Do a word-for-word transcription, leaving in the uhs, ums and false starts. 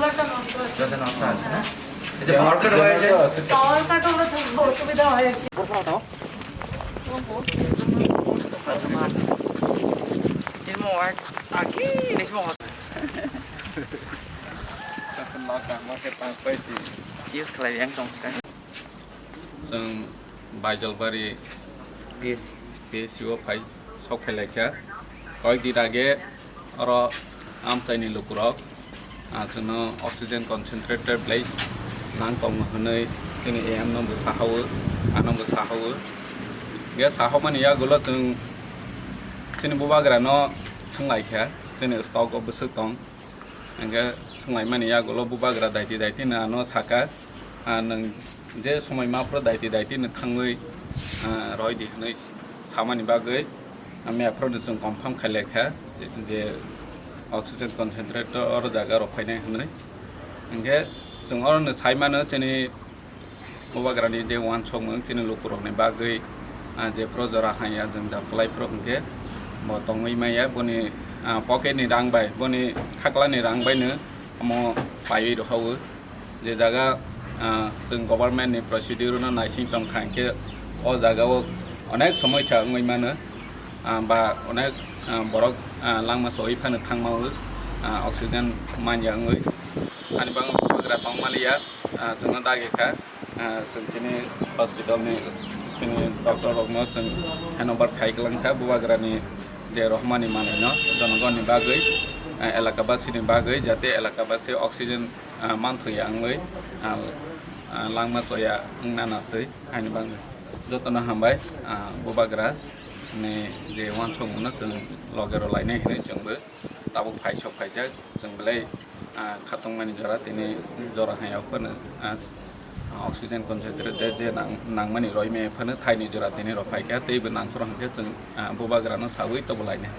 যাতে নষ্ট হচ্ছে না। এই যে পাওয়ার কাট হয়েছে। পাওয়ার কাট হলে তো অসুবিধা হয়। Ini mau air. Lagi, ini semua. Use khlai yang tong. Chwng Baijalbari P S C o phai, sok phai laikha. Koyek din age oro amchaini lukurok, ah, chwngno oxygen concentrator belai nang tongo hwnwi chini A M no bo sahawo, ano bo sahawo. Ge sahomani yagulo chwng chini bubagrano swnglaikha, chini stock o bwswk tong. Hingke swnglaimani yagulo bubagra daiti daiti no ano saka, ah, nwng je somoi maphro daiti daiti no thangwi, ah, roidi hwnwi samani bagwi, ah, mephrokno chwng confirm khailekha je, je oxygen concentrator oro jaga rok phainai hwnwi. Hingke chwng orono saimano chini bubagrani je uansukmung chini lukurokni bagwi, ah, jephru jora hanya jwngjal kwlaiphru hwnkhe bo tongwi maya, boni, ah, pocketni rang bai, boni khaklani rang baino omo paiwi rohao. Je jaga, ah, chwng governmentni procedureno naising tongkha, hwnkhe o jagao onek somosya wngwi mano, ah, ba onek, ah, borok, ah, langma choi phano thangmao, ah, oxygen manya wngwi. Ani bagwi bubagra tongmaliya, ah, chwngno dagi kha. Ah, chwng chini hospitalni chini doctor rokno chwng handover khai kwlangkha. Bubagrani je rohmani manwino jonogonni bagwi, ah, elakabasini bagwi, jate elakabasi oxygen, ah, manthokya wngwi, ah, ah, langma choya wngna natwi. Haini bagwi jotono hambai, ah, bubagrani je uansukmungno chwng logero lainai hinwi chwngbo tabuk phai sok phaijak. Chwng belai, ah, khatungmani jora tini jora hai phano, ah, oxygen concentrate je, je nang-, nangmani roimaya phano thaini jora tini rok phaikha, teibo nangphuru hwnkhe chwng, ah, bubagrano sawi tobolainai.